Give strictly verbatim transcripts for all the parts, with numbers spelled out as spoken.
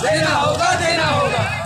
देना होगा, देना होगा।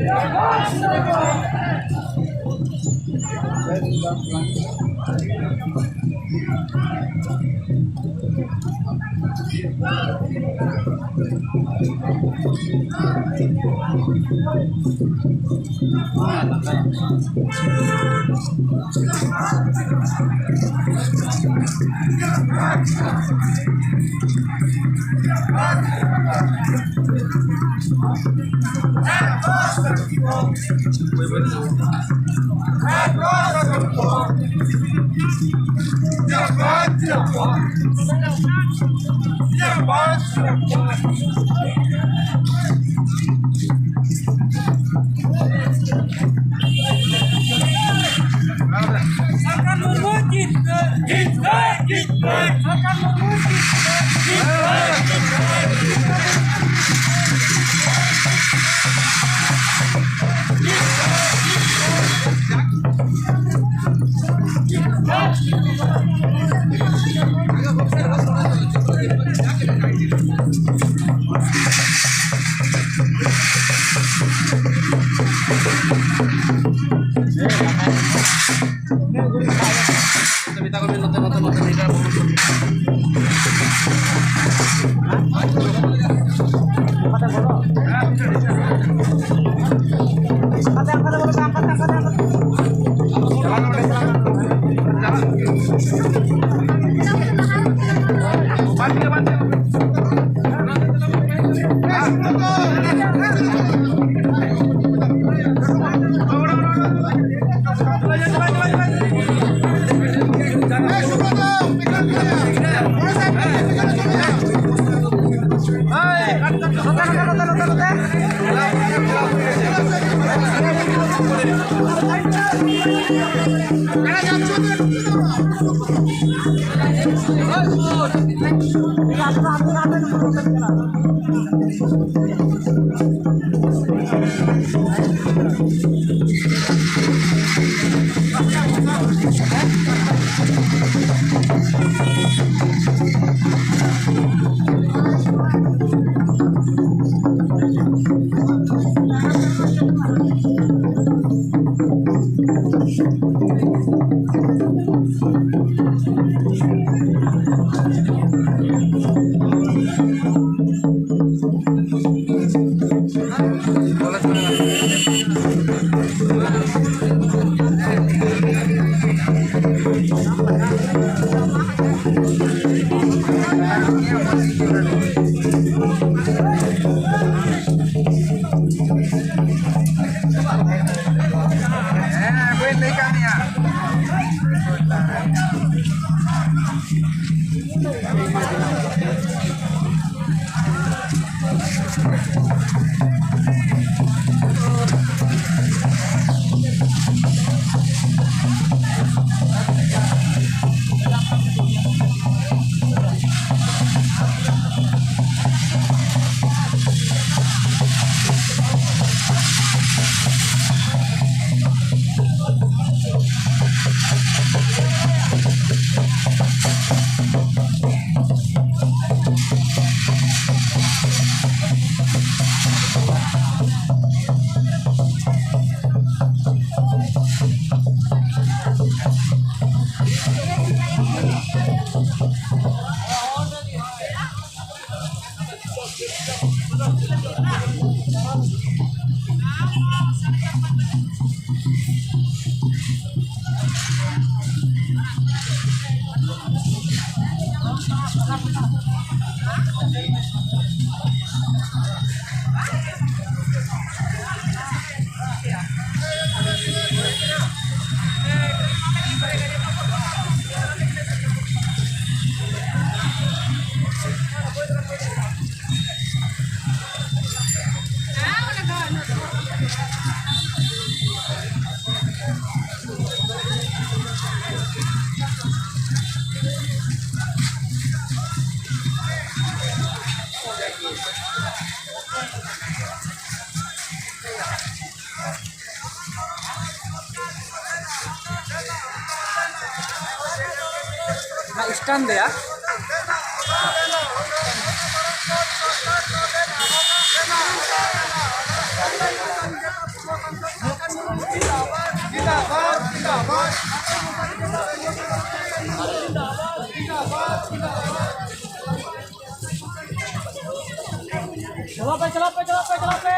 जिंदाबाद, जिंदाबाद। ᱥᱟᱨᱠᱟᱨ ᱢᱩᱨᱢᱩ ᱡᱤᱛᱠᱟᱹᱨ, ᱡᱤᱛᱠᱟᱹᱨ, ᱡᱤᱛᱠᱟᱹᱨ᱾ ᱥᱟᱨᱠᱟᱨ ᱢᱩᱨᱢᱩ ᱡᱤᱛᱠᱟᱹᱨ, ᱡᱤᱛᱠᱟᱹᱨ, ᱡᱤᱛᱠᱟᱹᱨ᱾ ᱚᱱᱟ stand ᱨᱮᱭᱟᱜ᱾ ᱪᱟᱞᱟᱜ ᱯᱮ, ᱪᱟᱞᱟᱜ ᱯᱮ, ᱪᱟᱞᱟᱜ ᱯᱮ, ᱪᱟᱞᱟᱜ ᱯᱮ᱾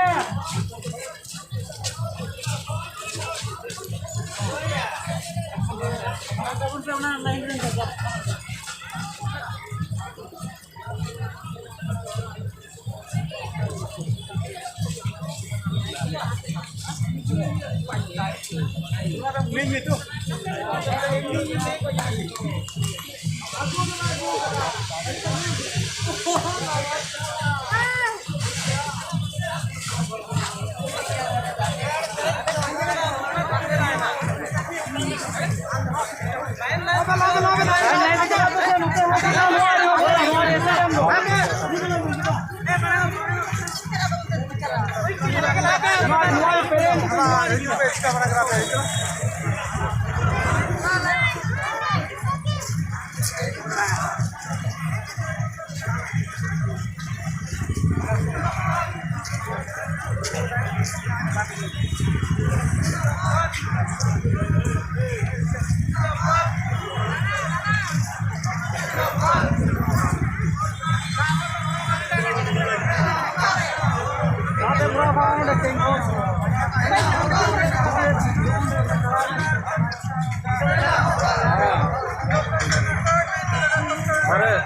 ᱟᱨᱮ,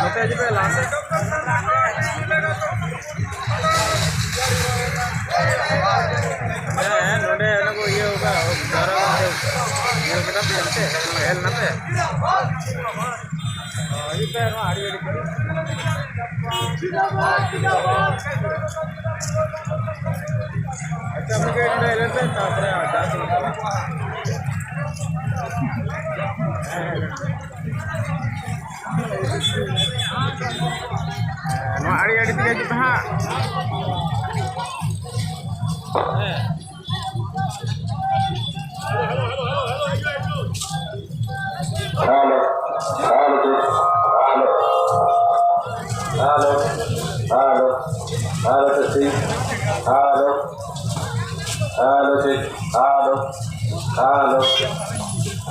ᱱᱚᱛᱮ ᱦᱤᱡᱩᱜ ᱯᱮ, ᱞᱟᱦᱟ ᱥᱮᱫ᱾ ᱦᱮᱸ, ᱦᱮᱸ, ᱱᱚᱰᱮ ᱚᱱᱟ ᱠᱚ ᱤᱭᱟᱹ ᱠᱟᱜᱼᱟ, ᱡᱟᱣᱨᱟ ᱠᱟᱛᱮ ᱧᱮᱞ ᱠᱮᱫᱟ ᱯᱮ, ᱚᱱᱛᱮ ᱦᱮᱡ ᱞᱮᱱᱟ ᱯᱮ᱾ ᱦᱤᱡᱩᱜ ᱯᱮ, ᱱᱚᱣᱟ ᱟᱹᱰᱤ ᱟᱹᱰᱤ ᱟᱪᱪᱷᱟ, ᱟᱯᱮ ᱜᱮ ᱱᱚᱰᱮ ᱞᱟᱹᱭ ᱯᱮ, ᱛᱟᱨᱯᱚᱨᱮ ᱟᱨ ᱡᱟᱦᱟᱸ ᱥᱮᱫ ᱞᱮᱠᱟ᱾ ᱱᱚᱣᱟ ᱟᱹᱰᱤ ᱟᱹᱰᱤ ᱛᱮᱜᱮ ᱦᱤᱡᱩᱜ ᱯᱮ ᱦᱟᱸᱜ᱾ Hello, hello, hello, hello, hello, hello, testing, hello, hello, check, hello, hello.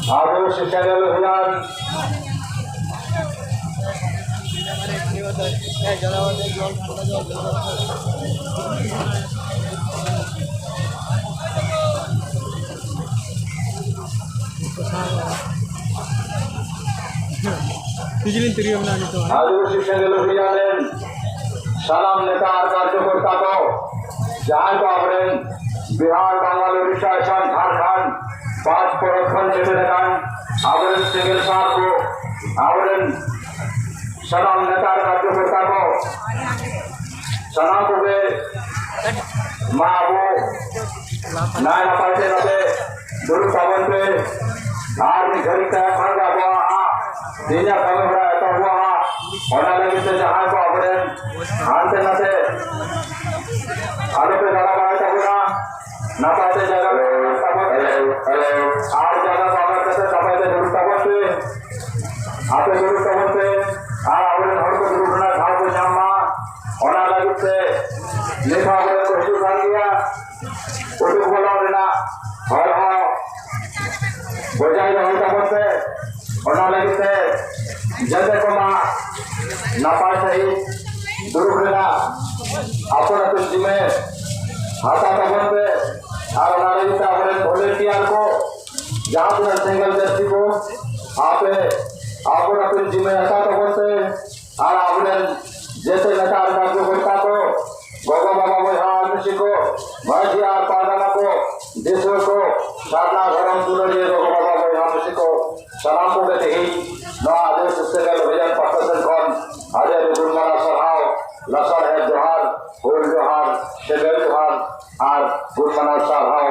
Hello, channel one. ᱛᱤᱡᱞᱤᱧ ᱛᱤᱨᱭᱳ ᱢᱮᱱᱟᱜᱼᱟ ᱱᱤᱛᱚᱜ᱾ ᱟᱹᱫᱤᱵᱟᱹᱥᱤ ᱥᱮᱸᱜᱮᱞ ᱚᱵᱷᱤᱡᱟᱱ ᱨᱮᱱ ᱥᱟᱱᱟᱢ ᱱᱮᱛᱟ ᱟᱨ ᱠᱟᱨᱡᱚᱠᱚᱨᱛᱟ ᱠᱚ, ᱡᱟᱦᱟᱸᱭ ᱠᱚ ᱟᱵᱚᱨᱮᱱ ᱵᱤᱦᱟᱨ, ᱵᱟᱝᱜᱟᱞ, ᱳᱰᱤᱥᱟ, ᱟᱥᱟᱢ, ᱡᱷᱟᱲᱠᱷᱚᱸᱰ ᱯᱟᱸᱪ ᱯᱚᱱᱚᱛ ᱠᱷᱚᱱ ᱥᱮᱴᱮᱨ ᱟᱠᱟᱱ ᱟᱵᱚᱨᱮᱱ ᱥᱮᱸᱜᱮᱞ ᱥᱟᱨ ᱠᱚ, ᱟᱵᱚᱨᱮᱱ ᱥᱟᱱᱟᱢ ᱱᱮᱛᱟ ᱟᱨ ᱠᱟᱨᱡᱚᱠᱚᱨᱛᱟ ᱠᱚ, ᱥᱟᱱᱟᱢ ᱠᱚᱜᱮ ᱢᱟ ᱟᱵᱚ ᱱᱟᱭ ᱱᱟᱯᱟᱭ ᱛᱮ ᱱᱚᱰᱮ ᱫᱩᱲᱩᱵ ᱛᱟᱵᱚᱱ ᱯᱮ᱾ ᱟᱨ ᱢᱤᱫ ᱜᱷᱟᱹᱲᱤᱡ ᱛᱟᱭᱚᱢ ᱠᱷᱟᱱ ᱜᱮ ᱟᱵᱚᱣᱟᱜ ᱦᱟᱸᱜ ᱛᱮᱦᱮᱧᱟᱜ ᱠᱟᱹᱢᱤ ᱦᱚᱨᱟ ᱮᱛᱚᱦᱚᱵᱚᱜᱼᱟ ᱦᱟᱸᱜ᱾ ᱚᱱᱟ ᱞᱟᱹᱜᱤᱫ ᱛᱮ ᱡᱟᱦᱟᱸᱭ ᱠᱚ ᱟᱵᱚᱨᱮᱱ ᱦᱟᱱᱛᱮ ᱱᱟᱛᱮ ᱟᱞᱚ ᱯᱮ ᱫᱟᱬᱟ ᱵᱟᱲᱟᱭ ᱛᱟᱵᱚᱱᱟ, ᱱᱟᱯᱟᱭ ᱛᱮ ᱡᱟᱭᱜᱟ ᱨᱮ ᱛᱟᱵᱚᱱ ᱯᱮ᱾ ᱟᱨ ᱡᱟᱭᱜᱟ ᱥᱟᱵ ᱠᱟᱛᱮ ᱱᱟᱯᱟᱭ ᱛᱮ ᱫᱩᱲᱩᱵ ᱛᱟᱵᱚᱱ ᱯᱮ᱾ ᱟᱯᱮ ᱫᱩᱲᱩᱵ ᱛᱟᱵᱚᱱ ᱯᱮ᱾ ᱟᱨ ᱟᱵᱚᱨᱮᱱ ᱦᱚᱲ ᱠᱚ ᱫᱩᱲᱩᱵ ᱨᱮᱱᱟᱜ ᱴᱷᱟᱶ ᱠᱚ ᱧᱟᱢ ᱢᱟ, ᱚᱱᱟ ᱞᱟᱹᱜᱤᱫ ᱛᱮ ᱱᱤᱛ ᱦᱚᱸ ᱟᱵᱚᱨᱮᱱ ᱠᱚ ᱦᱤᱡᱩᱜ ᱠᱟᱱ ᱜᱮᱭᱟ᱾ ᱩᱰᱩᱠ ᱵᱚᱞᱚ ᱨᱮᱱᱟᱜ ᱦᱚᱨ ᱦᱚᱸ ᱵᱚᱡᱟᱭ ᱫᱚᱦᱚᱭ ᱛᱟᱵᱚᱱ ᱯᱮ᱾ ᱚᱱᱟ ᱞᱟᱹᱜᱤᱫ ᱛᱮ ᱡᱟᱛᱮ ᱠᱚ ᱢᱟ ᱱᱟᱯᱟᱭ ᱥᱟᱺᱦᱤᱡ ᱫᱩᱲᱩᱵ ᱨᱮᱱᱟᱜ ᱟᱯᱚᱱ ᱟᱯᱚᱱ ᱡᱤᱢᱟᱹ ᱦᱟᱛᱟᱣ ᱛᱟᱵᱚᱱ ᱯᱮ᱾ ᱟᱨ ᱚᱱᱟ ᱞᱟᱹᱜᱤᱫ ᱛᱮ ᱟᱵᱚᱨᱮᱱ ᱵᱷᱚᱞᱮᱱᱴᱤᱭᱟᱨ ᱠᱚ ᱡᱟᱦᱟᱸ ᱛᱤᱱᱟᱹᱜ ᱥᱮᱸᱜᱮᱞ ᱡᱟᱹᱥᱛᱤ ᱠᱚ ᱟᱯᱮ ᱟᱯᱚᱱ ᱟᱯᱚᱱ ᱡᱤᱢᱟᱹ ᱦᱟᱛᱟᱣ ᱛᱟᱵᱚᱱ ᱯᱮ᱾ ᱟᱨ ᱟᱵᱚᱨᱮᱱ ᱡᱮᱛᱮ ᱱᱮᱛᱟ ᱟᱨ ᱠᱟᱨᱡᱚᱠᱚᱨᱛᱟ ᱠᱚ, ᱜᱚᱜᱚ ᱵᱟᱵᱟ ᱵᱚᱭᱦᱟ ᱢᱤᱥᱤ ᱠᱚ, ᱢᱟᱹᱡᱷᱤ ᱟᱨ ᱯᱟᱨᱜᱟᱱᱟ ᱠᱚ, ᱫᱤᱥᱩᱣᱟᱹ ᱠᱚ, ᱥᱟᱨᱱᱟ ᱫᱷᱚᱨᱚᱢ ᱫᱩᱞᱟᱹᱲᱤᱭᱟᱹ ᱜᱚᱜᱚ ᱵᱟᱵᱟ ᱵᱚᱭᱦᱟ ᱢᱤᱥᱤ ᱠᱚ, ᱥᱟᱱᱟᱢ ᱠᱚᱜᱮ ᱛᱮᱦᱮᱧ ᱱᱚᱣᱟ ᱟᱹᱫᱤᱵᱟᱹᱥᱤ ᱥᱮᱸᱜᱮᱞ ᱚᱵᱷᱤᱡᱟᱱ ᱯᱟᱦᱴᱟ ᱥᱮᱫ ᱠᱷᱚᱱ ᱟᱹᱰᱤ ᱟᱹᱰᱤ ᱜᱩᱱ ᱢᱟᱱᱟᱣ ᱥᱟᱨᱦᱟᱣ, ᱞᱟᱥᱟᱲᱦᱮᱫ ᱡᱚᱦᱟᱨ, ᱦᱩᱞ ᱡᱚᱦᱟᱨ, ᱥᱮᱸᱜᱮᱞ ᱡᱚᱦᱟᱨ ᱟᱨ ᱜᱩᱱ ᱢᱟᱱᱟᱣ ᱥᱟᱨᱦᱟᱣ᱾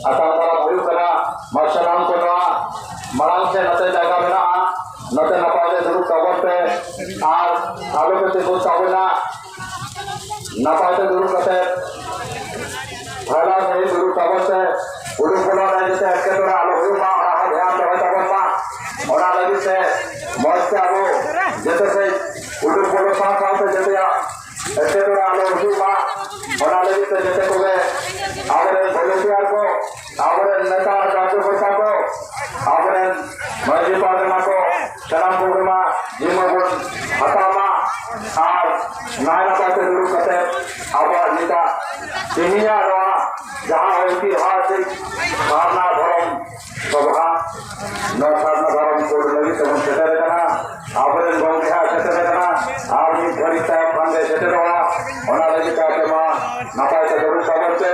ᱟᱛᱟᱝ ᱫᱟᱨᱟᱢ ᱦᱩᱭᱩᱜ ᱠᱟᱱᱟ᱾ ᱢᱟ ᱥᱟᱱᱟᱢ ᱠᱚ ᱱᱚᱣᱟ ᱢᱟᱲᱟᱝ ᱥᱮᱫ ᱱᱚᱛᱮ ᱡᱟᱭᱜᱟ ᱢᱮᱱᱟᱜᱼᱟ, ᱱᱚᱛᱮ ᱱᱟᱯᱟᱭ ᱛᱮ ᱫᱩᱲᱩᱵ ᱛᱟᱵᱚᱱ ᱯᱮ ᱟᱨ ᱟᱞᱚ ᱯᱮ ᱛᱤᱸᱜᱩ ᱛᱟᱵᱚᱱᱟ᱾ ᱱᱟᱯᱟᱭ ᱛᱮ ᱫᱩᱲᱩᱵ ᱠᱟᱛᱮ ᱯᱷᱟᱭᱞᱟ ᱥᱟᱺᱦᱤᱡ ᱫᱩᱲᱩᱵ ᱛᱟᱵᱚᱱ ᱯᱮ᱾ ᱩᱰᱩᱠ ᱵᱚᱞᱚ ᱨᱮ ᱡᱟᱛᱮ ᱮᱴᱠᱮᱴᱚᱬᱮ ᱟᱞᱚ ᱦᱩᱭᱩᱜ ᱢᱟ, ᱚᱱᱟ ᱦᱚᱸ ᱫᱷᱮᱭᱟᱱ ᱫᱚᱦᱚᱭ ᱛᱟᱵᱚᱱ ᱢᱟ᱾ ᱚᱱᱟ ᱞᱟᱹᱜᱤᱫ ᱛᱮ ᱢᱚᱡᱽ ᱛᱮ ᱟᱵᱚ ᱡᱚᱛᱚ ᱥᱮᱫ ᱩᱰᱩᱠ ᱵᱚᱞᱚ ᱥᱟᱶ ᱥᱟᱶᱛᱮ ᱡᱚᱛᱚᱭᱟᱜ ᱮᱴᱠᱮᱴᱚᱬᱮ ᱟᱞᱚ ᱦᱩᱭᱩᱜ ᱢᱟ, ᱚᱱᱟ ᱞᱟᱹᱜᱤᱫ ᱛᱮ ᱡᱚᱛᱚ ᱠᱚᱜᱮ ᱟᱵᱚᱨᱮᱱ ᱵᱷᱚᱞᱮᱱᱴᱤᱭᱟᱨ ᱠᱚ, ᱟᱵᱚᱨᱮᱱ ᱱᱮᱛᱟ ᱟᱨ ᱠᱟᱨᱡᱚᱠᱚᱨᱛᱟ ᱠᱚ, ᱟᱵᱚᱨᱮᱱ ᱢᱟᱹᱡᱷᱤ ᱯᱟᱨᱜᱟᱱᱟ ᱠᱚ, ᱥᱟᱱᱟᱢ ᱠᱚᱜᱮ ᱢᱟ ᱡᱤᱢᱟᱹ ᱵᱚᱱ ᱦᱟᱛᱟᱣ ᱢᱟ ᱟᱨ ᱱᱟᱭ ᱱᱟᱯᱟᱭ ᱛᱮ ᱫᱩᱲᱩᱵ ᱠᱟᱛᱮ ᱟᱵᱚᱣᱟᱜ ᱱᱤᱛᱟᱜ ᱛᱮᱦᱮᱧᱟᱜ ᱱᱚᱣᱟ ᱡᱟᱦᱟᱸ ᱳᱭᱛᱤᱦᱟᱥᱤᱠ ᱥᱟᱨᱱᱟ ᱫᱷᱚᱨᱚᱢ ᱥᱚᱵᱷᱟ, ᱱᱚᱣᱟ ᱥᱟᱨᱱᱟ ᱫᱷᱚᱨᱚᱢ ᱠᱳᱰ ᱞᱟᱹᱜᱤᱫ ᱛᱮᱵᱚᱱ ᱥᱮᱴᱮᱨ ᱟᱠᱟᱱᱟ᱾ ᱟᱵᱚᱨᱮᱱ ᱜᱚᱢᱠᱮ ᱦᱟᱸᱜ ᱥᱮᱴᱮᱨ ᱟᱠᱟᱱᱟ ᱟᱨ ᱢᱤᱫ ᱜᱷᱟᱹᱲᱤᱡ ᱛᱟᱭᱚᱢ ᱠᱷᱟᱱ ᱜᱮ ᱥᱮᱴᱮᱨᱚᱜᱼᱟ᱾ ᱚᱱᱟ ᱞᱟᱹᱜᱤᱫ ᱛᱮ ᱟᱯᱮ ᱢᱟ ᱱᱟᱯᱟᱭ ᱛᱮ ᱫᱩᱲᱩᱵ ᱛᱟᱵᱚᱱ ᱯᱮ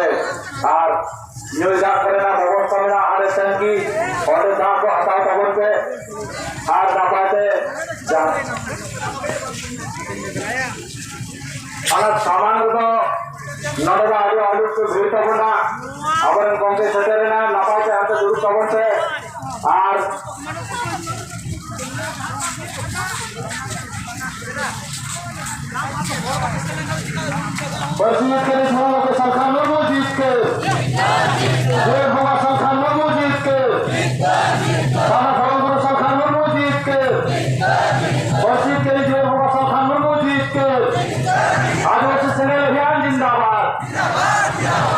ᱟᱨ ᱧᱩᱭ ᱫᱟᱜ ᱠᱚᱨᱮᱱᱟᱜ ᱵᱮᱵᱚᱥᱛᱷᱟ ᱢᱮᱱᱟᱜᱼᱟ, ᱦᱟᱸᱰᱮ ᱴᱟᱝᱠᱤ, ᱚᱸᱰᱮ ᱫᱟᱜ ᱠᱚ ᱦᱟᱛᱟᱣ ᱛᱟᱵᱚᱱ ᱯᱮ᱾ ᱟᱨ ᱱᱟᱯᱟᱭ ᱛᱮ ᱡᱟ-, ᱚᱱᱟ ᱥᱟᱢᱟᱝ ᱨᱮᱫᱚ ᱱᱚᱰᱮ ᱫᱚ ᱟᱹᱰᱤ ᱟᱹᱰᱤ ᱠᱚ ᱵᱷᱤᱲ ᱛᱟᱵᱚᱱᱟ᱾ ᱟᱵᱚᱨᱮᱱ ᱜᱚᱢᱠᱮ ᱥᱮᱴᱮᱨᱮᱱᱟ, ᱱᱟᱯᱟᱭ ᱛᱮ ᱦᱟᱱᱛᱮ ᱫᱩᱲᱩᱵ ᱛᱟᱵᱚᱱ ᱯᱮ᱾ ᱟᱨ ᱯᱟᱹᱨᱥᱤ ᱡᱤᱛᱠᱟᱹᱨᱤᱡ ᱢᱟᱱᱚᱛ ᱥᱟᱞᱠᱷᱟᱱ ᱢᱩᱨᱢᱩ ᱡᱤᱛᱠᱟᱹᱨ᱾ ᱡᱳᱨ ᱵᱚᱸᱜᱟ ᱥᱟᱞᱠᱷᱟᱱ ᱢᱩᱨᱢᱩ ᱡᱤᱛᱠᱟᱹᱨ᱾ ᱥᱟᱨᱱᱟ ᱫᱷᱚᱨᱚᱢ ᱜᱩᱨᱩ ᱥᱟᱞᱠᱷᱟᱱ ᱢᱩᱨᱢᱩ ᱡᱤᱛᱠᱟᱹᱨ᱾ ᱯᱟᱹᱨᱥᱤ ᱡᱤᱛᱠᱟᱹᱨᱤᱡ ᱡᱳᱨ ᱵᱚᱸᱜᱟ ᱥᱟᱞᱠᱷᱟᱱ ᱢᱩᱨᱢᱩ ᱡᱤᱛᱠᱟᱹᱨ᱾ ᱟᱹᱫᱤᱵᱟᱹᱥᱤ ᱥᱮᱸᱜᱮᱞ ᱚᱵᱷᱤᱭᱟᱱ ᱡᱤᱱᱫᱟᱵᱟᱫ᱾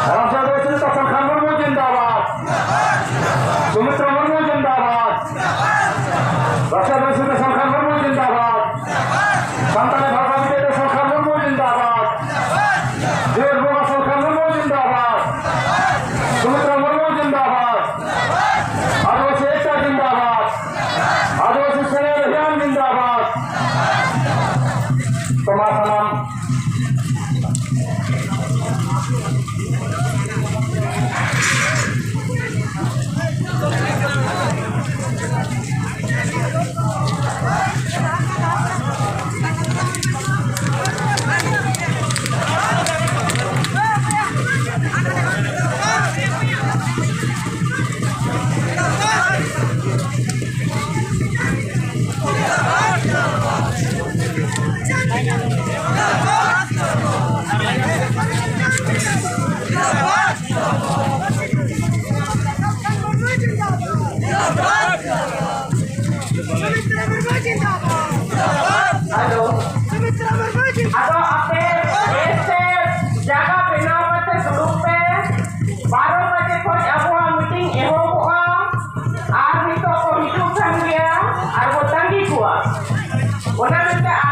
ᱨᱟᱢᱪᱟᱸᱫᱽ ᱵᱟᱹᱭᱥᱤ ᱥᱟᱞᱠᱷᱟᱱ ᱢᱩᱨᱢᱩ ᱡᱤᱱᱫᱟᱵᱟᱫ᱾ ᱥᱩᱢᱤᱛᱨᱟ ᱢᱩᱨᱢᱩ ᱡᱤᱱᱫᱟᱵᱟᱫ᱾ ᱨᱟᱢᱪᱟᱸᱫᱽ ᱵᱟᱹᱭᱥᱤ ᱥᱟᱞᱠᱷᱟᱱ ᱢᱩᱨᱢᱩ ᱡᱤᱱᱫᱟᱵᱟᱫ᱾ ᱥᱟᱱᱛᱟᱲᱤ ᱵᱷᱟᱥᱟ ᱵᱤᱪᱟᱹᱨ ᱥᱟᱞᱠᱷᱟᱱ ᱢᱩᱨᱢᱩ ᱡᱤᱱᱫᱟᱵᱟᱫ᱾ ᱡᱳᱨ ᱵᱚᱸᱜᱟ ᱥᱟᱞᱠᱷᱟᱱ ᱢᱩᱨᱢᱩ ᱡᱤᱱᱫᱟᱵᱟᱫ᱾ ᱥᱩᱢᱤᱛᱨᱟ ᱢᱩᱨᱢᱩ ᱡᱤᱱᱫᱟᱵᱟᱫ᱾ ᱟᱹᱫᱤᱵᱟᱹᱥᱤ ᱮᱠᱛᱟ ᱡᱤᱱᱫᱟᱵᱟᱫ᱾ ᱟᱹᱫᱤᱵᱟᱹᱥᱤ ᱥᱮᱸᱜᱮᱞ ᱚᱵᱷᱤᱭᱟᱱ ᱡᱤᱱᱫᱟᱵᱟᱫ᱾ ᱛᱚ ᱢᱟ ᱥᱟᱱᱟᱢ ᱥᱩᱢᱤᱛᱨᱟ ᱢᱩᱨᱢᱩ ᱡᱤᱱᱫᱟᱵᱟᱫ᱾ ᱦᱮᱞᱳ᱾ ᱥᱩᱢᱤᱛᱨᱟ ᱢᱩᱨᱢᱩ ᱡᱤᱱᱫᱟᱵᱟᱫ᱾ ᱟᱫᱚ ᱟᱯᱮ ᱵᱮᱥ ᱛᱮ ᱡᱟᱭᱜᱟ ᱵᱮᱱᱟᱣ ᱠᱟᱛᱮ ᱫᱩᱲᱩᱵ ᱯᱮ᱾ ᱵᱟᱨᱚ ᱵᱟᱡᱮ ᱠᱷᱚᱱ ᱟᱵᱚᱣᱟᱜ ᱢᱤᱴᱤᱝ ᱮᱦᱚᱵᱚᱜᱼᱟ᱾ ᱟᱨ ᱱᱤᱛᱚᱜ ᱠᱚ ᱦᱤᱡᱩᱜ ᱠᱟᱱ ᱜᱮᱭᱟ᱾ ᱟᱨ ᱜᱚᱴᱟ ᱚᱱᱟ ᱢᱮᱱᱛᱮ